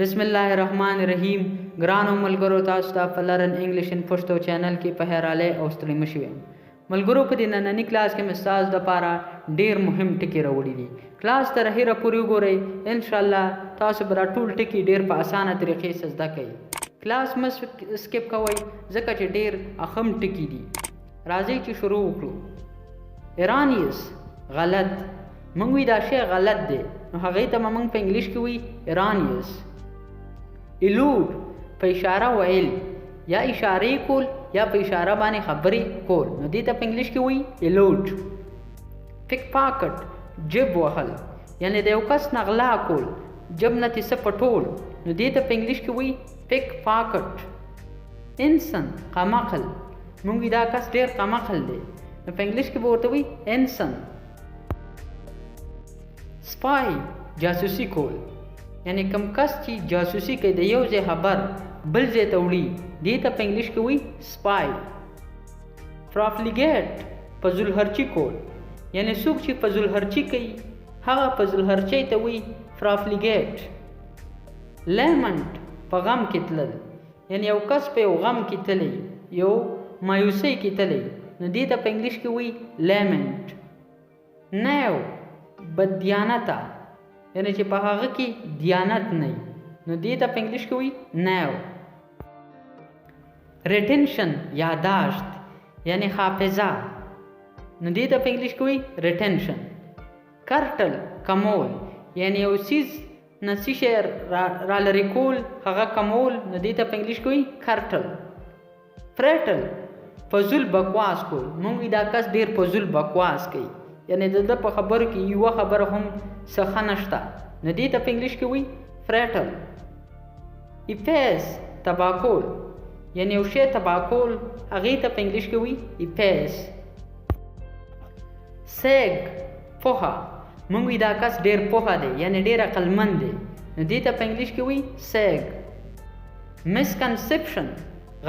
بسم الله الرحمن الرحیم. ګرانو ملګرو، تاسو ته په Learn English in Pashto channel کې په خیر راغلئ او ستړي مه شئ. ملګرو، په دې ننني کلاس کې مې ستاسو دپاره ډېر مهم ټکي راوړي دي. کلاس تر اخره پورې وګورئ، انشاءالله تاسو به دا ټول ټکي ډېر په اسانه طریقې سره زده کړئ. کلاس مه skip کوئ، ځکه چې ډېر اهم ټکي دي. راځئ چې شروع وکړو. Erroneous، غلط. موږ وی دا شی غلط دی، نو هغې ته به موږ په انګلیش کې وی erroneous. Allude، په اشاره ویل یا اشارې کول یا په اشاره باندې خبرې کول، نو دې ته په انګلیش کې وایي allude. Pickpocket، جب وهل، یعنی د یو کس نه غلا کول، جب نه ترې څه پټول، نو دې ته په انګلیش کې وایي pickpocket. Innocent، قمعقل. مونږ وی دا کس ډیر قمعقل دی، نو په انګلیش کې به ورته وایي innocent. Spy، جاسوسي کول، یعنی کوم کس چې جاسوسي کوي، د یو ځای خبر بل ځای ته وړي، دې ته په انګلیش کې وایي spy. Profligate، فضول خرچي کول، یعنی څوک چې فضول خرچي کوي، هغه فضول خرچۍ ته وایي profligate. Lament، په غم کې تلل، یعنی یو کس په یو غم کې تللی، یو مایوسۍ کې تللی، نو دې ته په انګلیش کې وایي lament. Knave، بددیانته، یعنی چې په هغه کې دیانت نه، نو دې ته په انګلیش کې وایي knave. Retention، یاداشت، یعنی حافظه، نو دې ته په انګلیش کې وایي retention. Curtail، کمول، یعنی یو څیز نه څه شی را لرې کول، هغه کمول، نو دې ته په انګلیش کې وایي curtail. Prattle، فضول بکواس کول. مونږ دا کس ډیر فضول بکواس کوي، یعنی د ده په خبرو کې یوه خبره هم څه ښه نشته، نو دې ته په انګلیش کې وایي prattle. Efface، تباه کول، یعنی یو شی تباه کول، هغې ته په انګلیش کې وایي efface. Sage، پوهه. مونږ وی دا کس ډیر پوهه دی، یعنی ډیر عقلمند دی، نو دې ته په انګلیش کې وایي sage. Misconception،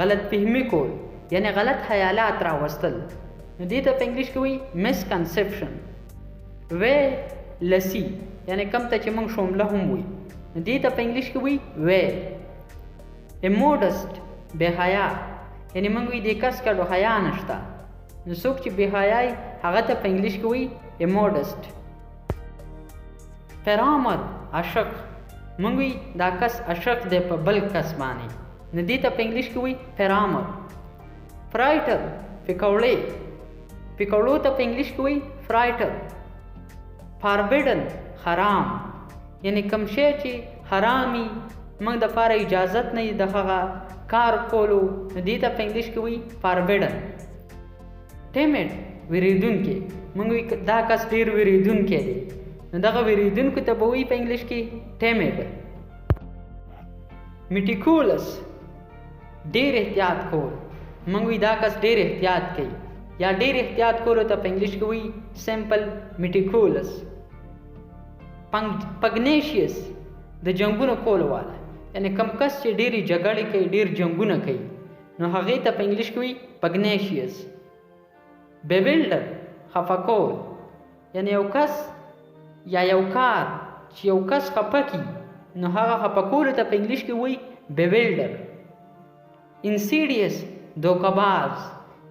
غلط فهمي کول، یعنی غلط خیالات راوستل، نو دې ته په انګلیش کې وایي misconception. Whey، لسی، یعنی کم ته چې مونږ شومله هم وایي، نو دې ته په انګلیش کې وایي whey. Immodest، بې حیا، یعنی مونږ وی دې کس کډو حیا نشته، نو څوک چې بې حیا هغه ته په انګلیش کې وایي immodest. Paramour، عاشق. مونږ وی دا کس عاشق دی په بل کس باندې، نو دې ته په انګلیش کې وایي paramour. Fritter، پکوړې. پکوړو ته په انګلیش کې وایي fritter. Forbidden، حرام، یعنی کوم شی چې حرامي، موږ د پاره اجازت نه د هغه کار کولو، نو دې ته په انګلیش کې وایي forbidden. Timid، ویریدونکی. موږ وی دا کس ډیر ویریدونکی دی، نو دغه ویریدونکو ته به وایي په انګلیش کې timid. Meticulous، ډیر احتیاط کول. موږ وی دا کس ډیر احتیاط کوي، یا ډیر احتیاط کولو ته په انګلیش کې وایي simple meticulous. Pugnacious، د جنگونو کولو والا، یعنی کم کس چې ډېرې جګړې کوي، ډېر جنگونه کوي، نو هغې ته په انګلیش کې وایي pugnacious. Bewilder، خفه کول، یعنی یو کس یا یو کار چې یو کس خفه کړي، نو هغه خفه کولو ته په انګلیش کې وایي bewilder. Insidious، دوکهباز،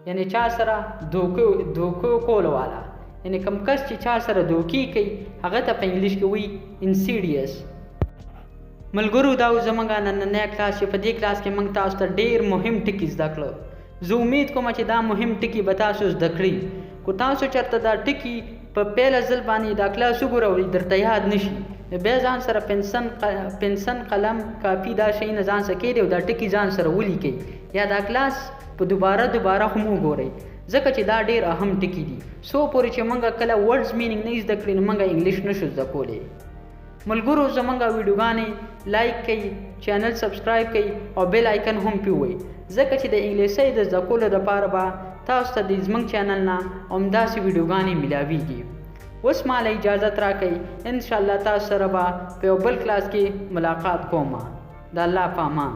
یعنی چا سره دوکو کولو والا، یعنی کم کس چې چا سره دوکې کوي، هغه ته په انګلیش کې وایي insidious. ملګرو، دا و زمونږ نننی کلاس، چې په دې کلاس کې موږ تاسو ته ډېر مهم ټکي زده کړو. زه امید کوم چې دا مهم ټکي به تاسو زده کړي. که تاسو چېرته دا ټکي په پیله ځل باندې دا کلاس وګورئ، درته یاد نشي، نو بیا ځان سره پنسل، قلم، کاپي، دا شیونه ځان سره کېږدئ او دا ټکي ځان سره ولیکئ، یا دا کلاس په دوباره دوباره هم وګورئ، ځکه چې دا ډېر اهم ټکي دي. څو پورې چې موږ کله words meaning نه زده کړي، نو موږ انګلیش نشو زده کولی. ملګرو، زمونږ ویډیوګانې like کړئ، channel subscribe کړئ او bell icon هم پې ووهئ، ځکه چې د انګلیسۍ د زده کولو دپاره به تاسو ته د زمونږ چینل نه همداسې ویډیوګانې میلاویږي. اوس ما له اجازت راکړئ. انشاءالله تاسو سره به په یو بل کلاس کې ملاقات کوم. د الله په امان.